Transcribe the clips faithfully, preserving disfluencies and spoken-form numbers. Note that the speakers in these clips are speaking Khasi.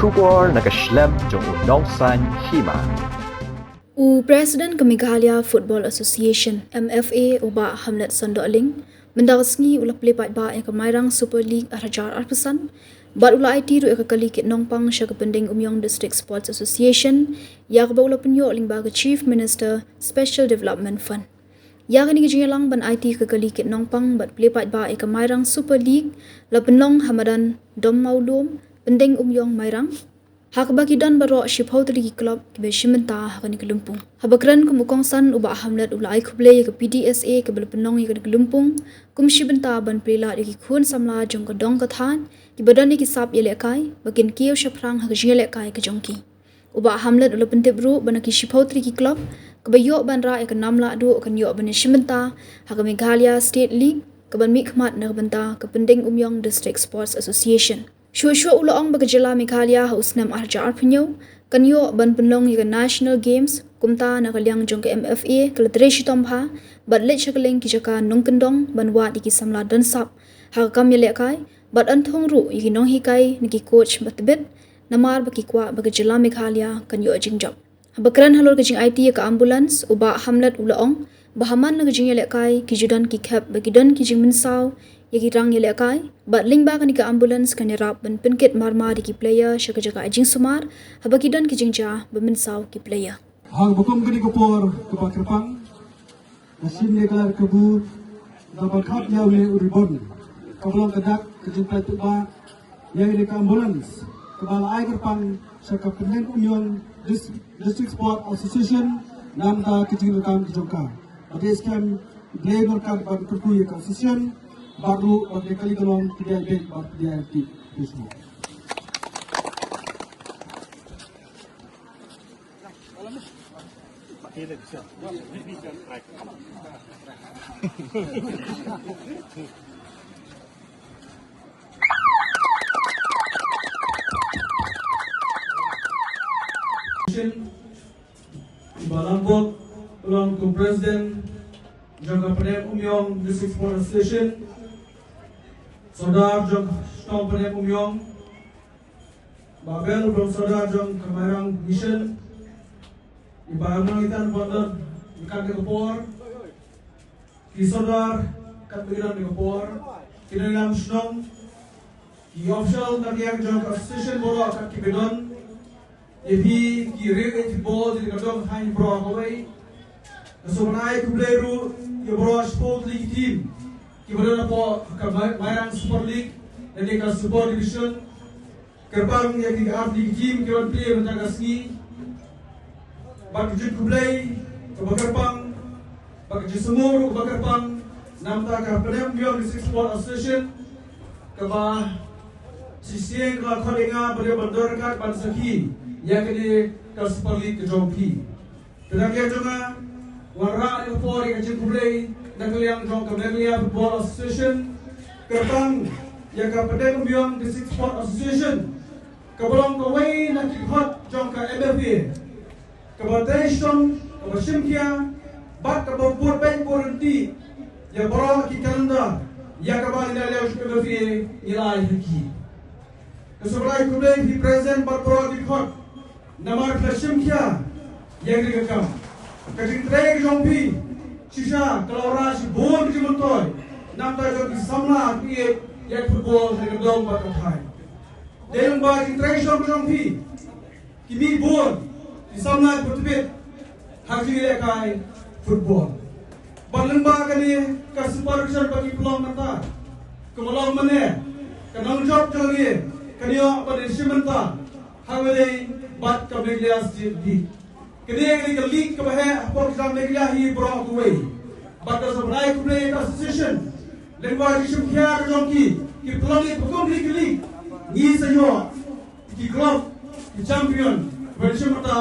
Khubor na ka shlem jong u nongsaiñ hima. U President ka Meghalaya Football Association, M F A, u Bah Hamlet Sondohling, mynta ka sngi u la plie paidbah ïa ka Mairang Super League ar hajar arphew san, bad u la aiti ruh ïa ka kali kit nongpang sha ka Pyndengumiong District Sports Association, ïa kaba u la pynïoh lyngba ka Chief Minister Special Development Fund. Ïa kane ka jingïalang ban aiti ka kali kit nongpang bad plie paidbah ïa ka Mairang Super League la pynlong ha madan Dom Mawlum, Pyndengumiong, Mairang. Ha kaba ki don baroh shiphew tylli ki club kiba shim bynta ha kane ka lympung. Haba kren kum u kongsan, u Bah Hamlet u la ai khublei ïa ka P D S A kaba la pynlong ïa kane ka lympung kum shi bynta ban plie lad ïa ki khun samla jong ka dong ka thaiñ kiba don ïa ki sap ïalehkai ba kin kiew shaphrang ha ka jingïalehkai ka jong ki. U Bah Hamlet u la pyntip ruh ba na ki shiphew tylli ki club kaba ïoh ban rah ïa ka nam lahduh kan ïoh ban ïashim bynta ha ka Meghalaya State League kaban mihkhmat na ka bynta ka Pyndengumiong District Sports Association. Shuh shuh u la ong ba ka jylla Meghalaya ha u snem ar hajar arphew hynñiew kan ïoh ban pynlong ïa ka National Games, kumta na ka liang jong ka M F A ka la trei shitom bha bad leit sha kylleng ki jaka nongkyndong ban wad ïa ki samla don sap ha ka kam ïalehkai bad yn thung ruh ïa ki nonghikai ne ki coach ba tbit, namar ba ki kwah ba ka jylla Meghalaya kan ïoh jingjop. Haba kren halor ka jingaiti ïa ka ambulance, u Bah Hamlet u la ong ba ha man la ka jingïalehkai ki ju don ki khep ba ki don ki jingmynsaw ïa ki rang ïalehkai, bad lyngba kane ka ambulance kan ïarap ban pynkit marmar ïa ki player sha ka jaka ai jingsumar haba ki don ki jingjia ba mynsaw ki player. Ha kaba kum kane ka por kaba kyrpang, nga shim ïa ka lad kabu da ba khap ïa une u ribbon kaba long ka dak ka jingpynpaw ïa kane ka ambulance kaba la ai kyrpang sha ka Pyndengumiong Dis-, District Sport Association na bynta ka jingdonkam ka jong ka. Bad dei skhem Blei nonkat ban kyrkhu ïa ka association bad ruh bad ka kali ka long pdiang bad pdiang ti. Ba la buh long kum president jong ka Pyndengumiong District Sport Association, sordar jong ka shnong Pyndengumiong, Bah Bel u long sordar jong ka Mairang Mission, i Bah Amang Itan Bondon, i kat ka por, ki sordar kat ba ki don ka por, ki nongïalam shnong, ki official na liang jong ka association baroh kat ki ba don, ïa phi ki riew ïa ki ball jong ka dong thaiñ baroh kawei. Nga sngewbha ai khublei ruh ïa baroh shiphew tylli ki team kiba don hapoh ka Mai-, Mairang Super League lane ka Super Division. Kyrpang ïa ki artylli ki team kiba plie mynta ka sngi. Bad ka jingkhublei kaba kyrpang bad ka jingsngewnguh kaba kyrpang na bynta ka Pyndengumiong District Sport Association, kaba shisien ka la khot ïa nga ban ïoh ban don ryngkat ban sakhi ïa kane ka Super League ka jong phi. Te na ka liang jong nga, wanrah ïa ka por ïa ka jingkhublei na ka liang jong ka Meghalaya Football Association, kyrpang ïa ka Pyndengumiong District Sport Association, kaba long kawei na ki khot jong ka M F A, kaba trei shitom, kaba shim khia bad kaba bud beit bud ryntih ïa baroh ki calendar ïa kaba ngi na liang jong ka M F A ngi la ai ha ki. Nga sngewbha ai khublei ïa phi president bad baroh ki khot namar phi la shim khia ïa kane ka kam. Ka jingtrei ka jong phi shisha ka la wanrah shibun ka jingmyntoi na bynta jong ki samla kiba ïeit ïa ka football ha ka dong bad ka thaiñ. Dei lyngba ka jingtrei shitom ka jong phi ki mih bun ki samla kiba tbit ha ka jingïalehkai football. Bad lyngba kane ka Super Division ba ngi pynlong mynta, kumba long mynne, ka nongjop jong ngi kan ïoh ban ïashim bynta ha kawei bad ka Meghalaya State League. Kane ka dei ka league kaba heh hapoh ka jylla Meghalaya hi baroh kawei. Bad nga sngewbha ai khublei ïa ka association lyngba ka jingshim khia ka jong ki, ki pynlong ïa ka kum kane ka league, ngi sa ïoh ki club, ki champion ban shim bynta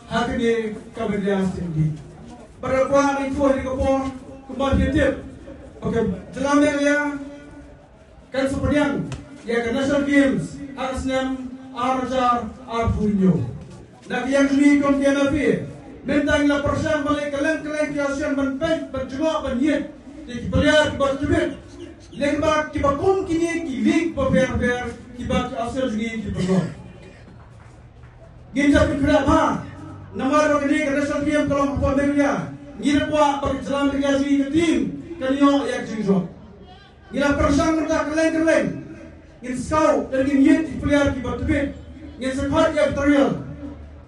ha kane ka Meghalaya State League. Bad nga kwah ban ïathuh ha kane ka por, kumba phi tip ba ka jylla Meghalaya kan sa pdiang ïa ka National Games ha ka snem ar hajar arphew hynñiew. Na ka liang jong ngi kum ka M F A, mynta ngi la pyrshang ban leh kylleng kylleng ki option ban peit, ban jngoh, ban ïeit ïa ki player kiba tbit lyngba kiba kum kine ki league bapher bapher kiba ki association jong ngi ki pynlong. Ngin sa pynkhraw bha namar ba kane ka national game ka long hapoh Meghalaya. Ngi la kwah ba ka jylla Meghalaya jong ngi ka team kan ïoh ïa ka jingjop. Ngi la pyrshang mynta kylleng kylleng. Ngin scout lane ngin ïit ki player kiba tbit. Ngin sa khot ïa ki material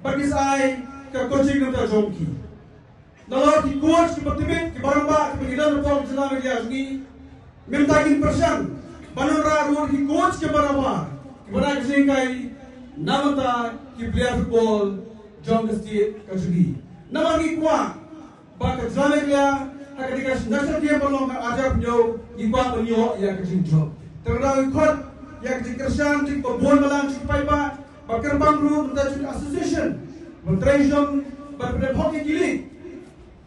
bad ngin sa ai ka coaching na ka jong ki. Nalor ki coach kiba tbit, kiba rangbah, kiba ngi don hapoh ka jylla Meghalaya jong ngi. Mynta ngin pyrshang ban wanrah ruh ki coach kiba rangbah, kiba na ka jinghikai na bynta ki player football jong ka state ka jong ngi. Namar ngi kwah ba ka jylla Meghalaya ha kane ka national game ban long ha ka arhajar hynñiew, ngi kwah ban ïoh ïa ka jingjop. Te lada ngi khot ïa ka jingkyrshan jong kiba bun balang, jong ki paidbah, ba kyrpang ruh mynta jong ka association ban trei jong, ban pynbeit hok ïa ki league.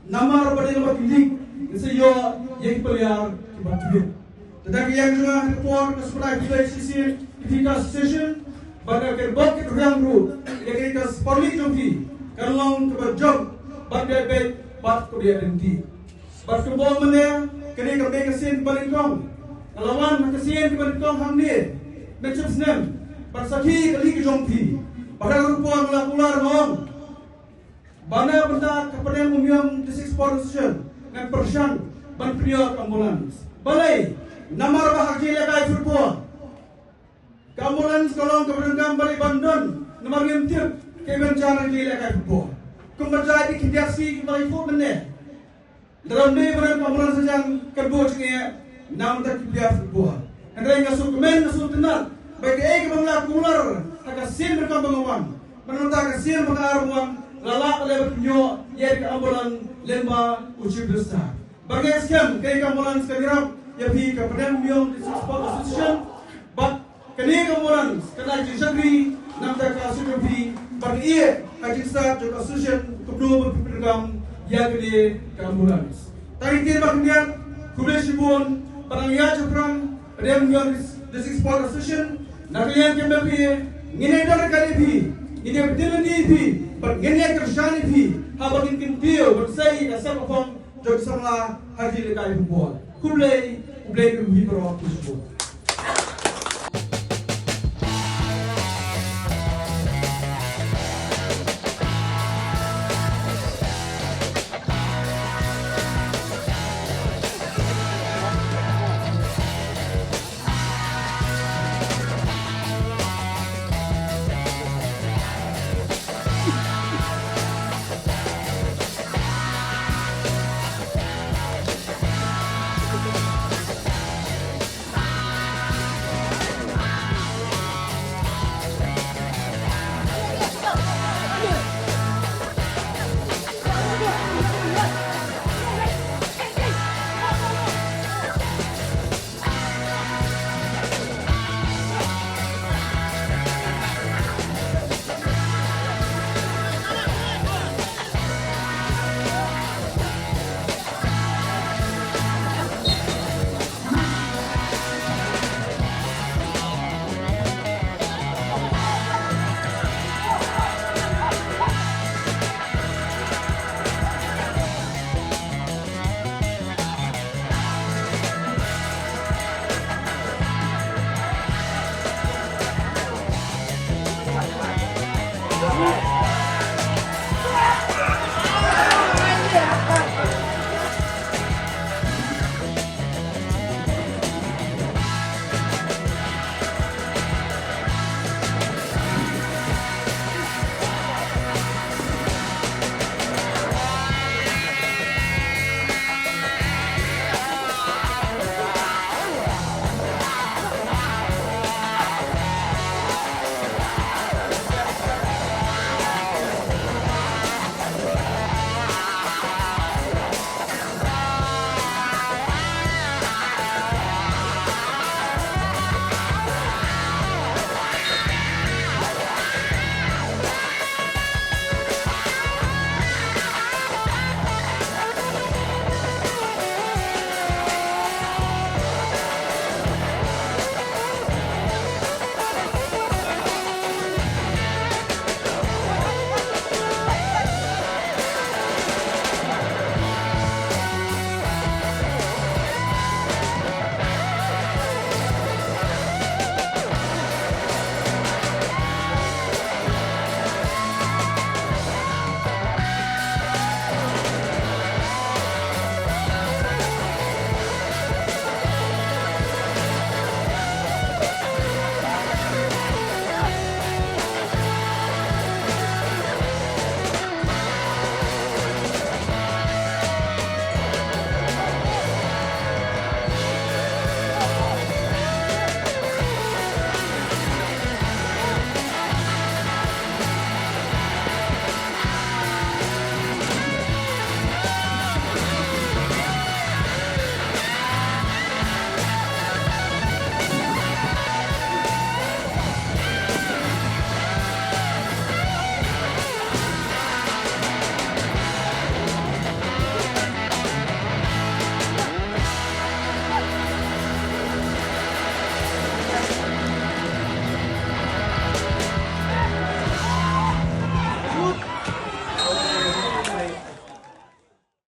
Namar ba dei namar ki league ngin sa ïoh ïa ki player kiba tbit. Te da ka ïeng jong nga ha ka por, nga sngewbha ïa phi shisien, ïa phi ka association, bad ka kirbok ki rwiang ruh, ïa ka, ka Super League jong phi kan long kaba jop bad beit beit bad kaba ïadei. Bad kumba ong mynne, kane ka dei ka sien ba nyngkong. Nga la wan ha ka sien kaba nyngkong hangne mynshwa snem ban sakhi ïa ka league jong phi. Bad ha ka por nga la kular, nga ong ba na bynta ka Pdeng Umïong District Sports Association ngan pyrshang ban pynïoh ka ambulance. Balei? Namar ba ha ka jingïalehkai football, ka ambulance ka long kaba donkam balei ban don, namar ngim tip kaei ban jia ha ka jingïalehkai football. Kumba jia ïa ki khyndiat sngi kiba la ïaid mynne, lada ym dei ba don ka ambulance hajan, kan buh jingeh na bynta ki player football. Hynrei nga sngewkmen, nga sngewtynnat ba kaei kaba nga la kular ha ka sien ba nyngkong ba nga wan, bad mynta ka sien ba ar ba nga wan, la lah ban pynïoh ïa ka ambulance lyngba u Chief Minister. Bad nga ngeit skhem kane ka ambulance kan ïarap ïa phi ka Pdeng Umïong District Sports Association. Bad kane ka ambulance kan ai jingshakri na bynta ka association jong phi, bad ngi ïeit ha ka jingstad jong ka association kumno ban pyndonkam ïa kane ka ambulance. Tang ïa kine ba khyndiat, khublei shibun. Bad nang ïaid shaphrang Pdeng Umïong District Sports Association, na ka liang jong phi, ngin ïa don ryngkat ïa phi, ngin ïa pyntieng ïa phi, bad ngin ïa kyrshan ïa phi haba ngin kyntiew ban sei ïa ka sep ka phong jong ki samla ha ka jingïalehkai football. Khublei, khublei ïa phi baroh, khublei shibun.